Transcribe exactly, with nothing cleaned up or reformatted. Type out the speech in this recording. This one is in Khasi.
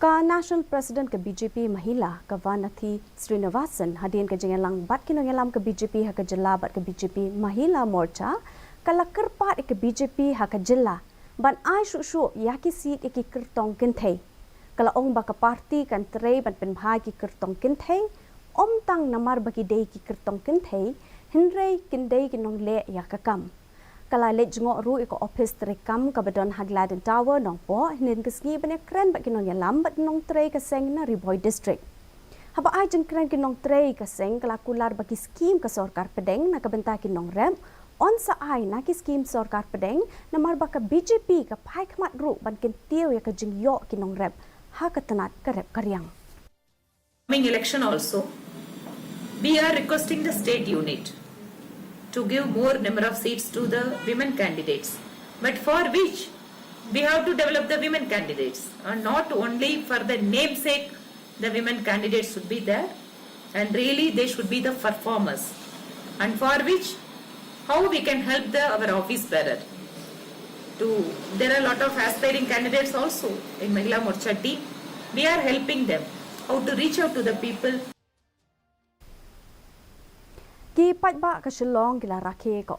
Ka National President ka B J P Mahila, ka Vanethi Srinivasan, hadien ka jingïalang bad ki nongïalam ka B J P ha ka jylla bad ka B J P Mahila Morcha, ka la kyrpad ïa ka B J P ha ka jylla ban ai shuh shuh ïa ki seat ïa ki kyrtong kynthei. Ka la ong ba ka party kan trei ban pynbha ïa ki kyrtong kynthei, ym tang namar ba ki dei ki kyrtong kynthei, hynrei kin dei ki nongleh ïa ka kam. Ka la leit jngoh ruh ïa ka ophis treikam kaba don ha Gladden Tower, Nongpoh, hynnin ka sngi ban ïakren bad ki nongïalam bad nongtrei ka seng na Ri Bhoi District. Haba ai jingkren ki nongtrei ka seng, ka la kular ba ki skim ka sorkar pdeng na ka bynta ki nongrep yn sa ai na ki skim sorkar pdeng, namar ba ka B J P ka phai khmat ruh ban kyntiew ïa ka jingïoh ki nongrep ha ka tnat ka rep ka riang. Coming election also, we are requesting the state unit to give more number of seats to the women candidates, but for which we have to develop the women candidates, and not only for the namesake the women candidates should be there, and really they should be the performers, and for which how we can help the our office bearer. To, there are a lot of aspiring candidates also in Mahila Morcha team. We are helping them how to reach out to the people. Ki paidbah ka Shillong ki la rakhe ka